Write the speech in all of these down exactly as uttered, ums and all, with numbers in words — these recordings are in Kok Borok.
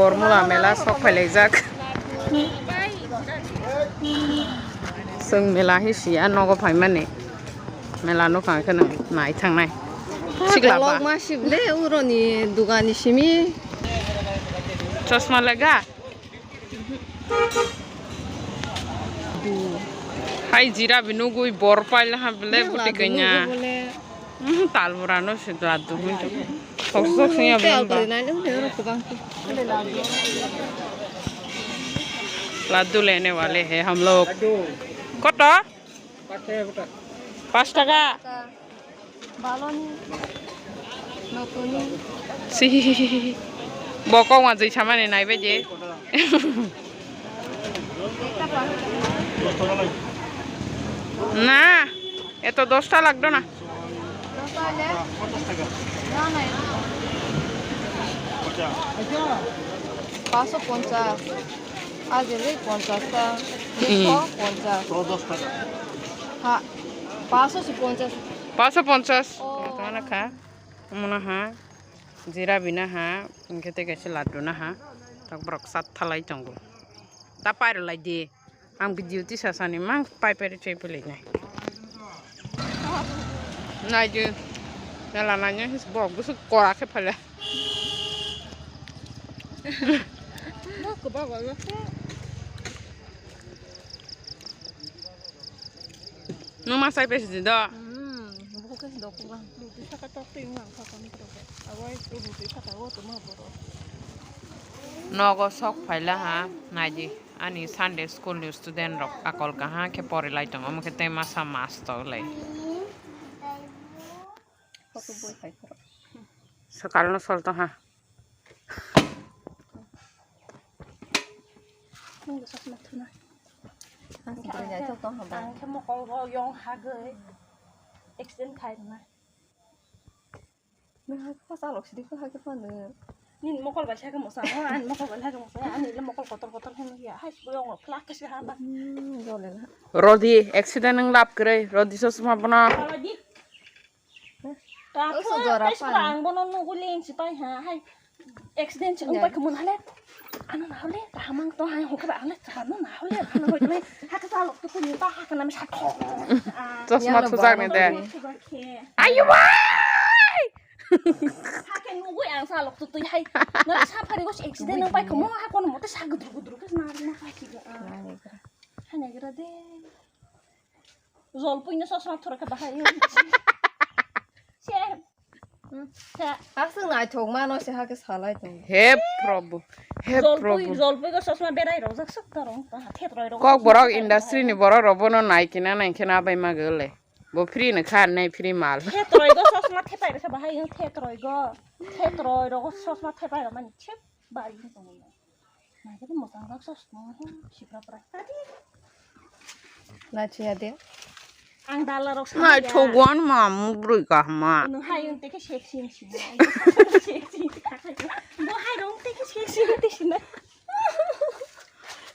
Formula mela sok phailaijak. Chwng mela hi siya nogo phaimani. Mela nukha khe nang nai thangnai. Sikla ba. Kolok ma sibole uroni dugani simi. Chosma lega. Hai jira binugui bor paila ha bele buti kanya. Mhm, tal bura no se laddu hoi to. Sok sok sing ya bele ba. Laddu lene wale hai hum log. Koto? Paanch taka. Baloni, notuni. Si. Bokong wa jai samani nai baje. Na, eto dosta lagdo na. Dosta le? Na, na, eto. Paanch sho ponchas. Ajele ponchas ta. Hmm. Ekso ponchas. Ha, paanch sho ponchas. Paanch sho ponchas. Oh. Tongana kha. Mona ha. Jira bina ha. Hingke te kaisa laddu na ha. Tak borok sat thalai tongo. Ta pairo lai di. Ang video tisa sani mang pai pai chai pili nai. Nai di. Nala nanya his bok busu kora khe phala. Bok bok bok. Nung ma sai pesi di do. Hmm, buku kes dok bang. Luti saka tok twi mang saka ni tok. Awai luti saka wo to ma boro. Nogo sok phaila ha, naidi. Ani Sunday school ni student rok akol kaha khe pori lai tongo, omo khe tei masa mas to lai. Kok boi khai khoro. Sakal no sol to ha. Nung sasma thuna. Ang se bwrwi naithok tong hwnba. Ang khe mokol bo yong hagwi accident khai rwna. Nung hakhe pa chalok sidi khe hakhe pa nung. Nini mokol bai sakhe mosa, ani mokol bai sakhe mosa, ani le mokol kotor kotor khe nung ya. Hai, yong rok phlak khe se ha ba. Hmm, jole na. Rodi, accident wng lab kwrwi, Rodi sosma bono. Rodi. Oso jora tei pan. Ang bono nugui leng si pai ha, hai. Accident si wng pai khe mun hale. Ano na hole, kaham ang to hai, hokhe ba ang le, ano na hole, ano hoi mai. Hakhe chalok to kuni ta, hakhe nami sa thok. Chosma thujak ni de. Ayo bai! Hakhe nugui ang chalok to twi hai. Na sa phari go accident wng pai khe mo, ha kono mote sa gudru gudru khe na na pai khe. Hai na gira de. Jolpui no chosma thura khe bahai. Se. Aswk naithok mano se hakhe salai tongo. He Prabhu, he Prabhu. Jolpui go chosma berai rok jak sok ta rong ta thetroi rok. Kokborok industry ni borok rok bono nai kina nai khe na bai ma gole. Bo free no kha nai free mal. Thetroi go chosma thepai rok khe bahai thetroi go. Thetroi rok go chosma thepai rok mani chep bari tongo. Naikhe mwchang jak sos tong sipra prai. Nachiya de. Ang dala rok sa. Nai thoguan ma mu brui kahma. Nung hai ang teke sexy si. Sexy si. Bo hai rong teke sexy te sina.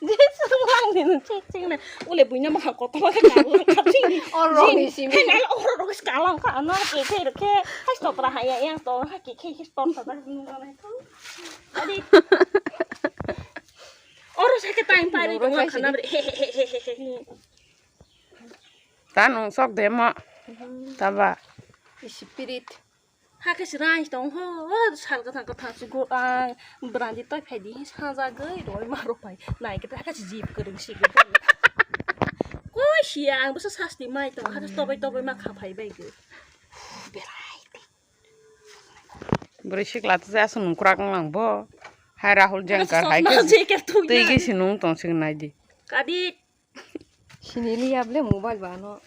Jesu lang ni nung sexy na. Ule buina ma ko to ka ka. Oro ni simi. Hai nai oro ro ka lang ka na ke ke ke. Hai stop ra hai yang to. Hai ke ke stop ta. Adi. Oro sa ke time pari ko khana bre. He he he he he. Ta nung sok de mo. Ta ba. Spirit. Ha ke sirai tong ho. Sal ka thang ka thang su go ang. Brandi toi phai di sa ja goi roi ma ro pai. Nai ke ta ka jip ko ring si go. Ko si ang bo sa sasti mai tong. Ha tobai tobai ma kha phai bai go. Berai. Bwrwi sikla tei aswk nungkrak wng lang bo. Hai Rahul Jankar hai khe twi gwi se nung tong sing nai di. Kadi. Sini liya ble mobile ba no.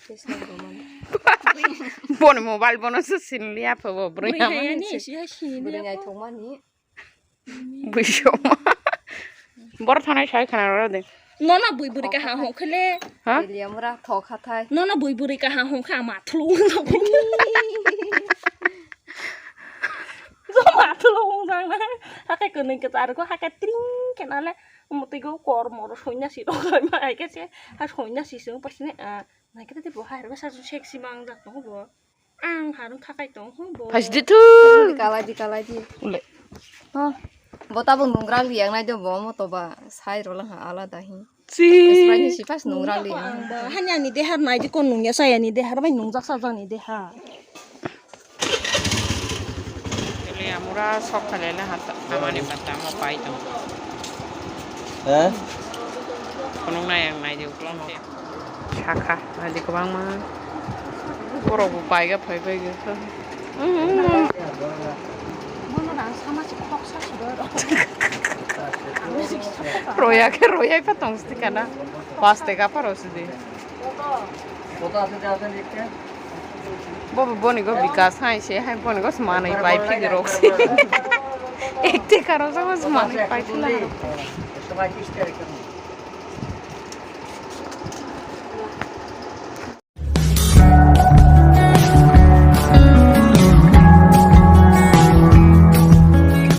Boni mobile bono se sini liya pha bo bwrwi hamani se. Bwrwi naithok mani. Bwsiyoma. Bor thanai sai khana rw de. Nono bui bwrwi kaha hong khele. Ha? William ra thok hathai. Nono bui bwrwi kaha hong kha ma thlu. Go ma thlu hong jang na. Hakai kwnwi kwchar go hakai tring khe nale. Mutwi go kor moro soina si rok ma hai khe se. Ha soina si sung pasine. Nai khe te bo hai rok sa sexy mang jak tong bo. Ang harung khakai tong ho bo. Phai sidi thu. Kalai di, kalai di. Ule. Ha. Bo tabuk nungrang riyang nai do bo moto ba sai rwlang ha alada hi. Chi. Sprite ni sipas nungrang riyang. Hani ani dehar nai di kon nungya sai ani dehar bai nungjak sajak ni dehar. Kele amura sok khalele hata amani bata ma pai tong. Eh? Kunung nai ang nai di uklong. Sakha, adi kwbangma. Borok bo paiga phai phai ge. Roya khe roya pha tong sidi kana. Paste ka paro sidi. Bo bo boni go bikas hai se hai boni go manai pai phidi rok se. Ekte karo sa manai pai phila.